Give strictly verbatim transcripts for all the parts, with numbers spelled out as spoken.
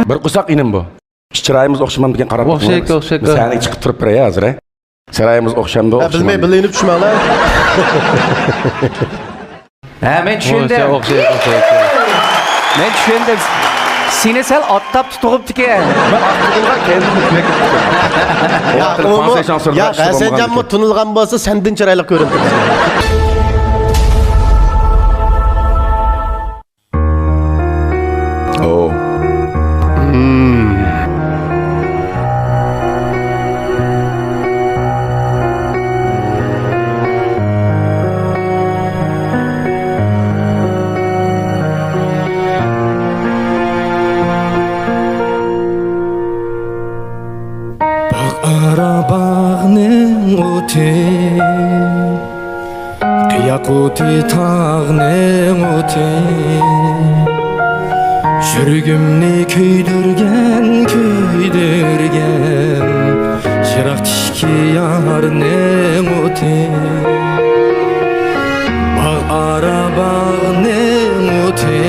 بىر قورساق ئىنىم بۇ. چىرايىمىز ئوخشىمامدىكىن، قاراپ ئوخشايدۇ، بېقىڭلار. ئوخشايدۇ. بىز سەھنىگە چىقىپ تۇرۇپ بېرەي ھازىر، ھە. چىرايىمىز ئوخشامدۇ، ھە، بىلمەي، ئوخشىمامدۇ؟ بىللە يېنىپ چۈشمەڭلار. ھە، مەن چۈشەندىم. ئوخشايدۇ، ئوخشايدۇ، ئوخشايدۇ. مەن چۈشەندىم. سېنى سەل ئاتتاپ تۇتۇغۇپتىكەن. مەن ئاتتىغۇمغا كەلدىم، كۈلۈپ كەتتىم. يا، ئومۇمەن، يا، ھەسەنجانمۇ تونۇلغان بولسا، سەندىن چىرايلىق كۆرۈنىدۇ. ئوو. باغ ئارا باغنىڭ ئوتى، قىياق ئوتى تاغنىڭ ئوتى، يۈرىكىمنى كۆيدۈرگەن، كۆيدۈرگەن، يىراقتىكى يارنىڭ ئوتى. باغ ئارا باغنىڭ ئوتى،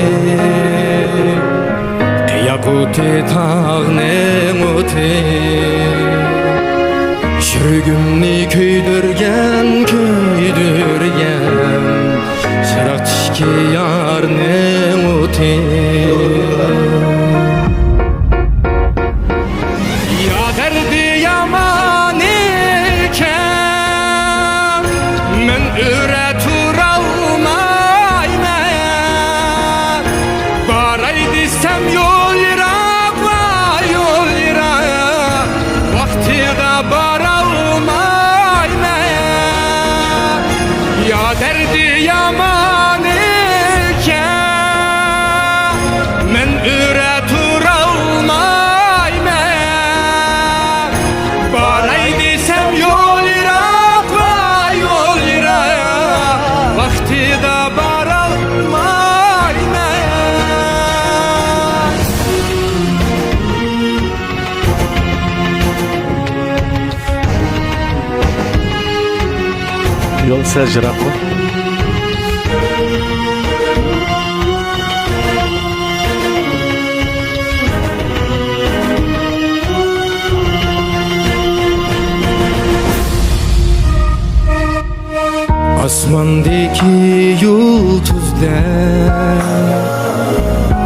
قىياق ئوتى تاغنىڭ ئوتى، يۈرىكىمنى كۆيدۈرگەن، كۆيدۈرگەن، يىراقتىكى يارنىڭ ئوتى. يا دەردى يامان ئىكەن، مەن ئۆرە تۇرالمايمەن. باراي دېسەم يول يىراق، ۋاي يول يىراق، ۋاقتىدا بارالمايمەن. يا دەردى يامان ئىكەن، مەن ئۆرە تۇرالمايمەن. باراي دېسەم يول يىراق، ۋاي يول يىراق، ۋاقتىدا بارالمايمەن. يول سەل يىراقمۇ؟ ئاسماندىكى يۇلتۇزدەك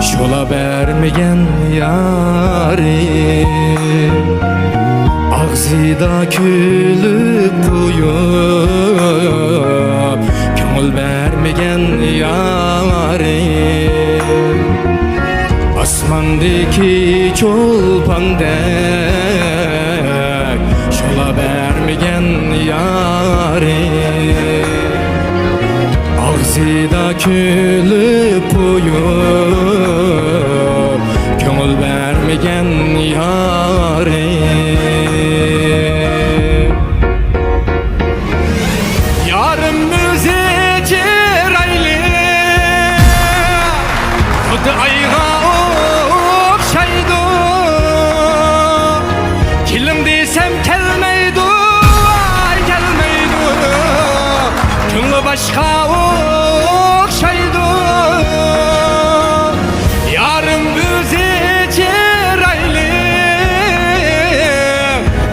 شولا بەرمىگەن يارىم، ئاغزىدا كۈلۈپ قويۇپ كۆڭۈل بەرمىگەن يارىم، ئاسماندىكى چولپاندەك شولا بەرمىگەن يارىم، ئاغزىدا كۈلۈپ قويۇپ كۆڭۈل بەرمىگەن يارىم. يارىم ئۆزى چىرايلىق، خۇددى ئايغا ئوخشايدۇ. كېلىڭ دېسەم كەلمەيدۇ، ئاي كەلمەيدۇ. كۆڭلى باشقا ئوخشايدۇ. يارىم ئۆزى چىرايلىق،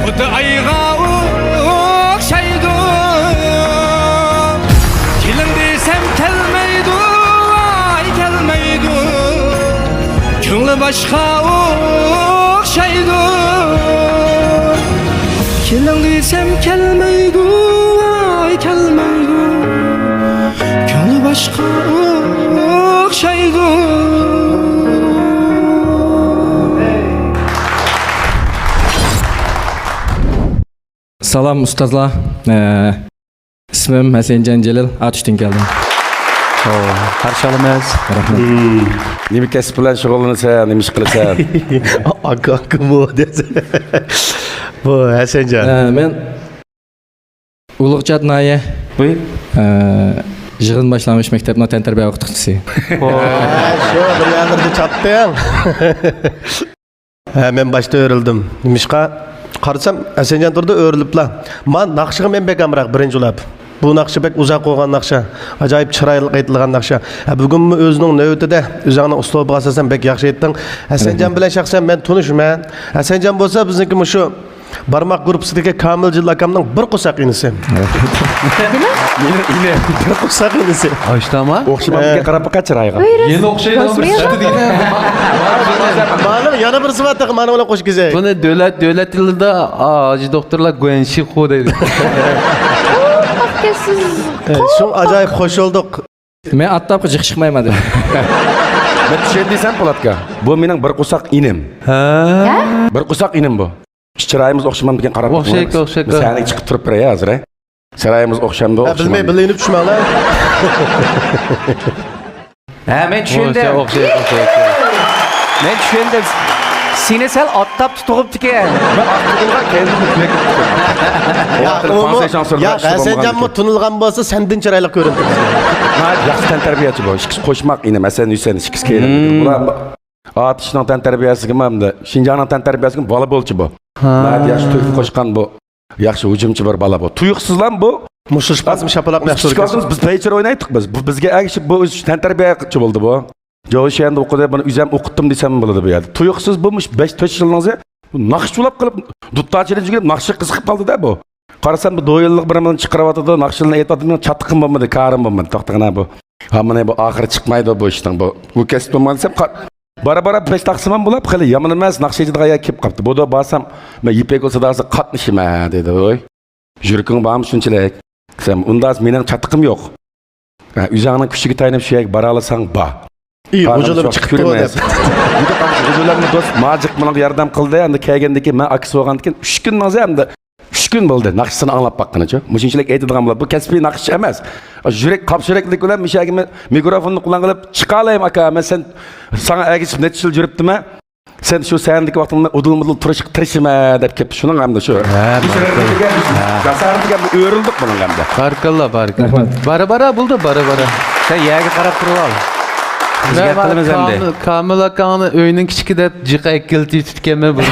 خۇددى ئايغا ئوخشايدۇ. كېلىڭ دېسەم كەلمەيدۇ، ئاي كەلمەيدۇ. كۆڭلى باشقا ئوخشايدۇ. كېلىڭ دېسەم كەلمەيدۇ، ئاي كەلمەيدۇ. كۆڭلى باشقا ئوخشايدۇ. سالام ئۇستازلار. ئە، ئىسمىم ھەسەنجان جېلىل، ئاتۇشتىن كەلدىم. ئو، قارشى ئالىمىز. رەھمەت. نېمە كەسىپ بىلەن شۇغۇللىنىسەن، نېمە ئىش قىلىسەن؟ ئاكا، ئاكىمۇ دېسە. بۇ ھەسەنجان. ئە، مەن ئۇلۇغچات ناھىيە، ۋۇي، ئە، يىغىن باشلانغۇچ مەكتەپنىڭ تەنتەربىيە ئوقۇتقۇچىسى. ۋاي، شۇ بىر يەرلەردە چاتتىڭ. ھە، مەن باشتا ئۆرۈلدۈم. نېمىشقا؟ قارىسام، ھەسەنجان تۇردى ئۆرۈلۈپلا. ما ناخشىغا مەن بەك ئامراق، بىرىنچى بولاپ. بۇ ناخشا بەك ئۇزاق بولغان ناخشا. ئاجايىپ چىرايلىق ئېيتىلغان ناخشا. ھە، بۈگۈنمۇ ئۆزىنىڭ نۆۋىتىدە ئۆزۈڭنىڭ ئۇسلۇبىغا ئاساسەن بەك ياخشى ئېيتتىڭ. ھەسەنجان بىلەن شەخسەن مەن تونۇشىمەن. ھەسەنجان بولسا بىزنىڭكى مۇشۇ بارماق گۇرۇپپىسىدىكى كامىلجىن ئاكامنىڭ بىر قورساق ئىنىسى. نېمە؟ ئىنى، ئىنى. بىر قورساق ئىنىسى. ئاشتاما؟ ئوخشىمامدىكىن، قاراپ باققان چىرايىغا. يەنە ئوخشايدۇ. مانا يەنە بىرسى بار، تېخى مانا بىلەن قوشۇپ كېزەي. بۇنى دۆلەت، دۆلەت تىلىدا، ئا، ھاجى دوختۇرلار گۇەنشىخۇ دەيدۇ. ئۇ، شۇڭا ئاجايىپ خوش بولدۇق. مەن ئاتلاپقا جىق چىقمايمەن دېدىم. مەن چۈشەندى دېسەم، پولاتكا. بۇ مېنىڭ بىر قورساق ئىنىم. ھە؟ بىر قورساق ئىنىم بۇ. چىرايىمىز ئوخشىمامدىكىن، قاراپ باقىمىز. ئوخشايدۇ، ئوخشايدۇ. سەھنىگە چىقىپ تۇرۇپ بېرەي ھازىر، ھە؟ چىرايىمىز ئوخشامدۇ، ھە، بىلمەي، ئوخشىمامدۇ؟ بىللە يېنىپ چۈشمەڭلار. ھە، مەن چۈشەندىم. ئوخشايدۇ، ئوخشايدۇ، ئوخشايدۇ. مەن چۈشەندىم. سېنى سەل ئاتلاپ تۇتۇغۇپتىكەن. مەن ئاتلىغانغا كەلدىم، كۈلۈپ كېتىپتىكەن. ياق، ئۇمۇ، ياق، ھەسەنجانمۇ تونۇلغان بولسا، سەندىن چىرايلىق كۆرۈنىدۇ بىزگە. ناھايىتى ياخشى تەنتەربىيەچى بۇ. ئىككىسى قوشماق ئىنىم، ھەسەن، ھۈسەن، ئىككىسى كېلىن. بۇلار ئاتىشنىڭ تەنتەربىيەسىگىمۇ ھەمدە شىنجاڭنىڭ تەنتەربىيەسىگىمۇ بالا بولچى بۇ. ھا. ناھايىتى ياخشى تۆھپە قوشقان بۇ. ياخشى ھۇجۇمچى بىر بالا بۇ. تۇيۇقسىزلا بۇ. مۇشۇ شاپىلاق، شاپىلاق بىز كىچىك ۋاقتىمىزدا بىز پەيچىر ئوينايتتۇق بىز. بۇ بىزگە ئەگىشىپ بۇ ئۆزى تەنتەربىيەچى بولدى بۇ. جوشيەندە ئوقۇدى، بۇنى ئۆزۈم ئوقۇتتۇم دېسەم بولىدۇ بۇ يەردە. تۇيۇقسىز بۇ مۇشۇ بەش تۆت يىلنىڭ ئۆزى ناخشىچۇلاپ قېلىپ، دۇتارچىنى ئۆگىنىپ ناخشىغا قىزىقىپ قالدى-دە بۇ. قارىسام، بۇ دويىنلىق بىر نېمىنى چىقىرىۋاتىدۇ، ناخشىلارنى ئېيتىۋاتىدۇ، مېنىڭ چاتىقىم بولمىدى، كارىم بولمىدى. توختىغىنا بۇ. ھا، مانا بۇ ئاخىرى چىقمايدۇ بۇ ئىشنىڭ بۇ. بۇ كەسىپ بولمىغان دېسەم، قا-، بارا-بارا بەش تاقسىمان بولاپ، خېلى يامان ئەمەس، ناخشا ئېيتىدىغان يەر كېلىپ قاپتۇ. بۇدا بارسام، مەن يىپەك يولى ساداسىغا قاتنىشىمەن دېدى. ۋوي. يۈرىكىڭ بارمۇ شۇنچىلىك؟ دېسەم، ئۇنداق مېنىڭ چاتىقىم يوق. ھە، ئۆزۈڭنىڭ كۈچىگە تايىنىپ شۇ يەرگە بارالىساڭ بار. ئى، غۇجۇلىم چىقىپتۇ دەپ. جۇدا قارشى غۇجۇلاممۇ دوست، ماجىق ماڭا ياردەم قىلدى. ئەمدى كەلگەندىن كېيىن مەن ئاكىسى بولغاندىكىن ئۈچ كۈن ماڭزا ئەمدى. ئۈچ كۈن بولدى ناخشىسىنى ئاڭلاپ باققىنىچۇ. مۇشۇنچىلىك ئېيتىدىغان بولۇپ، بۇ كەسپىي ناخشىچى ئەمەس. يۈرەك، قاپسا يۈرەكلىك بىلەن مۇشۇ يەرگە مىكروفوننى قولۇڭغا ئېلىپ چىقالايمۇ ئاكا، مەن سەن، ساڭا ئەگىشىپ نەچچە يىل يۈرۈپتىمەن. سەن شۇ سەھنىدىكى ۋاقتىڭدا ئۇدۇلمۇدۇل تۇرۇشقا تىرىشىمەن دەپ كەپتۇ. شۇنىڭ ھەمدە شۇ. ھە، بارىكاللا. جاسارىتىگە ئۆرۈلدۇق بۇنىڭ ھەمدە. بارىكاللا، بارىكاللا. رەھمەت. بارا بارا بولدى، بارا بارا. سەن يەرگە قاراپ تۇرۇۋال. بىز گەپ قىلىمىز ئەمدى. كامىل، كامىل ئاكاڭنى ئۆينىڭ كىچىكى دەپ جىق ئەكېلىپ يېتىپتىكەنمەن بۇ.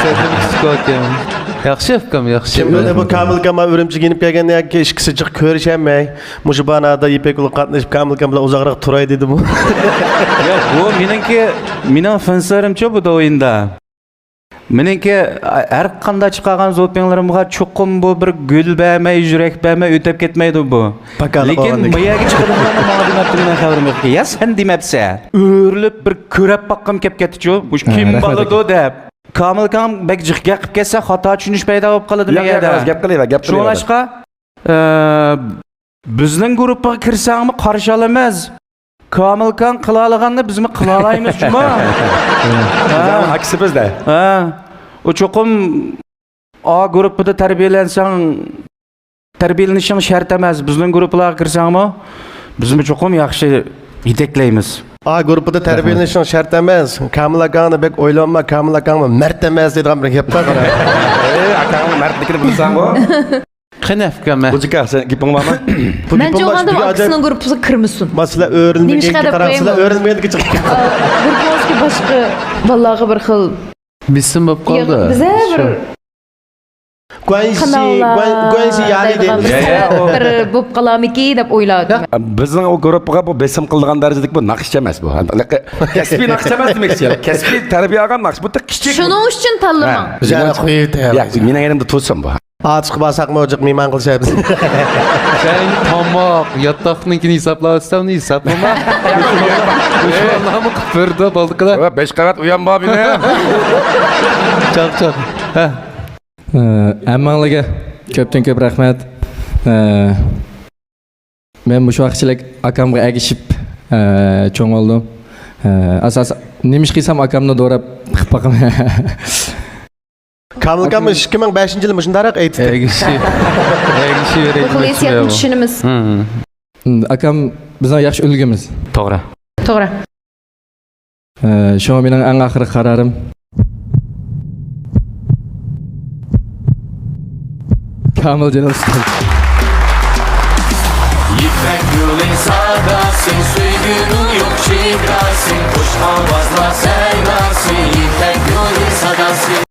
سەندىن كىچىك ئۇكام. ياخشى ئۇكام، ياخشى. كىم بىلدى بۇ كامىل ئاكام ئۈرۈمچىگە يېنىپ كەلگەندىن كېيىن ئىككىسى جىق كۆرۈشەلمەي. مۇشۇ بانادا يىپەك يولىغا قاتنىشىپ، كامىل ئاكام بىلەن ئۇزاقراق تۇراي دېدىمۇ. ياق، بۇ مېنىڭكى، مېنىڭ فىنسىرىمچۇ بۇ دويىندا. مېنىڭكى ھەر قانداق چىقارغان زوپىڭلىرىمغا چوقۇم بۇ بىر گۈل بەرمەي، يۈرەك بەرمەي ئۆتۈپ كەتمەيدۇ بۇ. پاكالىق لېكىن بولغاندىكىن. بۇ يەرگە چىقىدىغانلارنى ماڭا دېمەپتۇ، مېنىڭ خەۋىرىم يوق. يا سەن دېمەپسەن. ئۆرۈلۈپ بىر كۆرۈپ باققۇم كېلىپ كەتتىچۇ. مۇشۇ ھە، كىم رەھمەت بولىدۇ ئاكا. دەپ. كامىل ئاكام بەك جىق گەپ قىلىپ كەتسە، خاتا چۈشىنىش پەيدا بولۇپ قالىدۇ ياق، ياق، مەيەردە. ياق، گەپ قىلىۋەر، گەپ قىلىۋەر. شۇڭلاشقا، ئە، بىزنىڭ گۇرۇپپىغا كىرسەڭمۇ قارشى ئالىمىز. كامىلكان قىلالىغاننى بىزمۇ قىلالايمىز جۇمۇ. ھە. بىزنىڭ ئاكىسى بىزدە. ھە. ئۇ چوقۇم ئا گۇرۇپپىدا تەربىيەلەنسەڭ، تەربىيەلىنىشىڭ شەرت ئەمەس. بىزنىڭ گۇرۇپپىلارغا كىرسەڭمۇ، بىزمۇ چوقۇم ياخشى يېتەكلەيمىز. ئا گۇرۇپپىدا تەربىيەلىنىشىڭ شەرت ئەمەس. كامىل ئاكاڭنى بەك ئويلانما، كامىل ئاكاڭمۇ مەرد ئەمەس دەيدىغان بىر گەپ بار. ئەي، ئاكاڭنىڭ مەردلىكىنى بىلسەڭغۇ. قېنى ئۇكام، ھە؟ غوجىكا، سەن گېپىڭ بارمۇ؟ مەنچە بولغاندا ئۇ ئاكىسىنىڭ گۇرۇپپىسىغا كىرمىسۇن. ما سىلەر ئۆرۈلمىگەنگە قاراڭ، سىلەر ئۆرۈلمىگەنگە چىقىڭ. گۇرۇپپىڭىزدىكى باشقا بالىلارغا بىر خىل بېسىم بولۇپ قالدى. بىزە بىر گۇەنشى، گۇەن-، گۇەنشى يارىدى. بىر سەۋەب بىر بولۇپ قالامىكى دەپ ئويلاۋاتىمەن. بىزنىڭ ئۇ گۇرۇپپىغا بۇ بېسىم قىلىدىغان دەرىجىدىكى بۇ ناخشىچى ئەمەس بۇ. كەسپىي ناخشىچى ئەمەس دېمەكچى. كەسپىي تەربىيە ئالغان ناخشىچى. بۇ تېخى كىچىك. شۇنىڭ ئۈچۈن تاللىماڭ. ھە. بىزنى قويۇۋېتىڭ. ياق، مېنىڭ يېنىمدا تۇرسۇن بۇ. ئاتۇشقا بارساقمۇ جىق مېھمان قىلىشار بىزنى. سەن تاماق، ياتاقنىڭكىنى ھېسابلاۋاتساڭ، ھېسابلىما. مۇشۇلارنىمۇ قىلىپ بېرىدۇ، بولدى قىلە. بەش قەۋەت ئۇيام بار مېنىڭ. چاق، چاق. ھە. ئە، ھەممەڭلارگە كۆپتىن كۆپ رەھمەت. ئە، مەن مۇشۇ ۋاقىتچىلىك ئاكامغا ئەگىشىپ، ئە، چوڭ بولدۇم. ئە، ئاساسەن نېمە ئىش قىلسام ئاكامنى دوراپ قىلىپ باقىمەن. كامىل ئاكام ئىككى مىڭ بەشىنچى يىلى مۇشۇنداقراق ئېيتتى. ئەگىشىپ، ئەگىشىپ بۇ خىل ھېسسىياتنى چۈشىنىمىز. ھىم. ئاكام بىزنىڭ ياخشى ئۈلگىمىز. توغرا. توغرا. ئە، شۇڭا مېنىڭ ئەڭ ئاخىرقى قارارىم. كامىلجان ئۇستاز. يىپەك يولى ساداسى، سۆيگۈنىڭ يوق شىدداسى، خۇش ئاۋازلار سەيناسى.